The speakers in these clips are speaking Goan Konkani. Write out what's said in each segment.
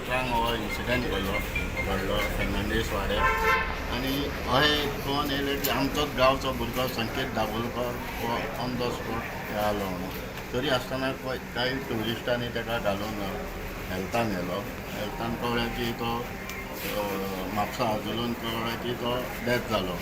10:30-अठरांक हो इन्सिडंट घडलो घडलो फेर्नांडीस वाड्यार. आनी अशें कळोन येयलें की आमचोच गांवचो भुरगो संकेत दाबोलकर हो ऑन the spot जालो म्हणून. तरी आसतना कांय ट्युरिस्टांनी ताका घालून हेल्थान व्हेलो. हेल्थान कळ्ळें की तो म्हापसा हॉस्पिटलान कळ्ळें की तो डेथ जालो.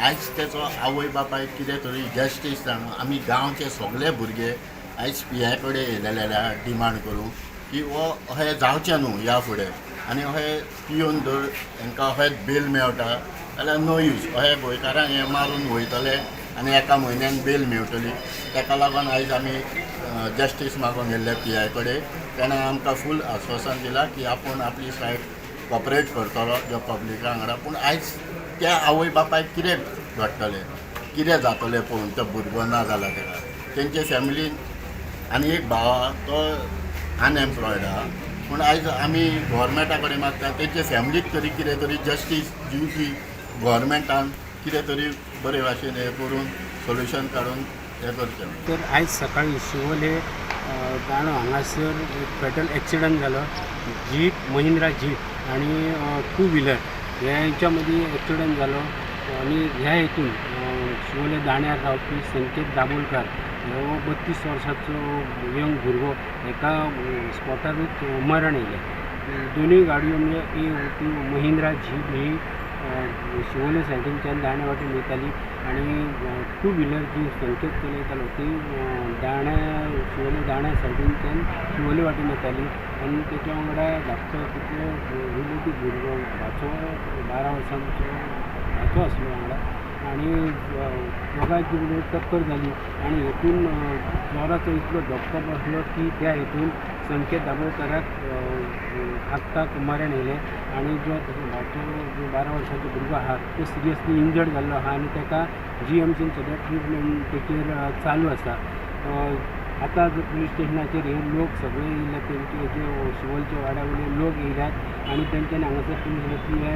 आयज तेचो आवय बापायक कितें तरी जस्टीस जाणू आमी गांवचे सगळे भुरगे आयज पीआय कडेन येयलेले आहा डिमांड करूंक की हो अशें जावचें न्हू ह्या फुडें. आनी अशें पियोन जर तांकां अशेंच बेल मेळटा जाल्यार नो यूज. अशें गोंयकारांक हें मारून वयतले आनी एका म्हयन्यान बेल मेळटली. ताका लागून आयज आमी जस्टीस मागूंक गेल्ले पीआय कडेन. तेणें आमकां फूल आस्वासन दिलां की आपूण आपली सायड कॉपरेट करतलो ज्या पब्लिका वांगडा. पूण आयज त्या आवय बापायक कितें घडटलें, कितें जातलें पळोवन तो भुरगो ना जाला ताका तेंचे फॅमिलीन आनी एक भाव आहा, तो अनएम्प्लॉयड आहा. पूण आयज आमी गोवोरमेंटा कडेन मागता, तेंचे फॅमिलीक तरी कितें तरी जस्टीस दिवची गोवोरमेंटान, कितें तरी बरे भाशेन हें करून सोल्युशन काडून हें करचें. तर आयज सकाळी शिवोले दांडो हांगासर एक फेटल एक्सिडंट जालो. जीप, महिंद्रा जीप आनी टू व्हिलर हेंच्या मदीं एक्सिडंट जालो आनी ह्या हितून शिवोले दांड्यार रावपी संकेत दाबोलकार हो 32 वर्सांचो यंग भुरगो हेका स्पॉटारूच मरण येयलें. दोनूय गाडयो म्हणजे ती महिंद्रा जीप ही शिवोले सायडीनच्यान दांड्या वाटेन वयताली आनी टू व्हिलर जी संकेत चलयतालो ती दांड्या, शिवोले दांड्या सायडीनच्यान शिवोले वाटेन येताली. आनी तेच्या वांगडा धाकटो तितलो रिलेटीव भुरगो, भाचो, 12 वर्सांचो भाचो आसलो वांगडा. आनी दोगांयची बरोबर टक्कर जाली आनी हितून जोराचो इतलो धपको बसलो की त्या हितून संकेत दाबोळकराक आत्ताक मरण येयलें. आनी जो ताजो भाचो, जो 12 वर्सांचो भुरगो आहा, तो सिरियसली इंजर्ड जाल्लो आहा आनी ताका जीएमसीन सद्या ट्रिटमेंट तेचेर चालू आसा. आतां जो पुलीस स्टेशनाचेर हे लोक सगळे येयले, तेंचे जे शिवोलचे वाड्या वयले लोक येयल्यात आनी तेंच्यांनी हांगासर पुलीस पीआय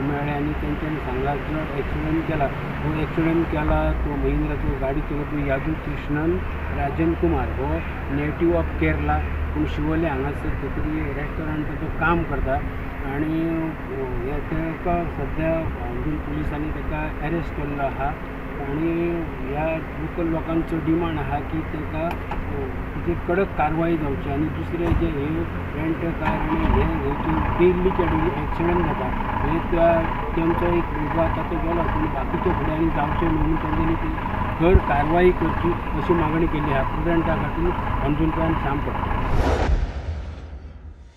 मेळ्ळे आनी तेंच्यांनी सांगलां, जो एक्सिडंट केला, हो एक्सिडंट केला तो महिंद्राचो गाडी चलोवपी यादू कृष्णन राजन कुमार हो नेटीव ऑफ केरला, पूण शिवोले हांगासर खंय तरी रेस्टॉरंटाचो तो काम करता. आनी हे ताका सद्या अंजून पुलिसांनी ताका एरेस्ट केल्लो आहा. आनी ह्या लोकल लोकांचो डिमांड आहा की ताका तेचेर कडक कारवाय जावची. आनी दुसरें जे हे रेंट कार आनी हे हेचे डेलीच्या डेली एक्सिडंट जाता, हे त्या तेंचो एक भुरगो आतां तो गेलो, पूण बाकीचे फुडें आनी जावचें न्हू म्हणून तेंच्यांनी ती खर कारवाय करची अशी मागणी केली आहा. प्रुडंटा खातीर अंजूनच्यान श्याम पडटा.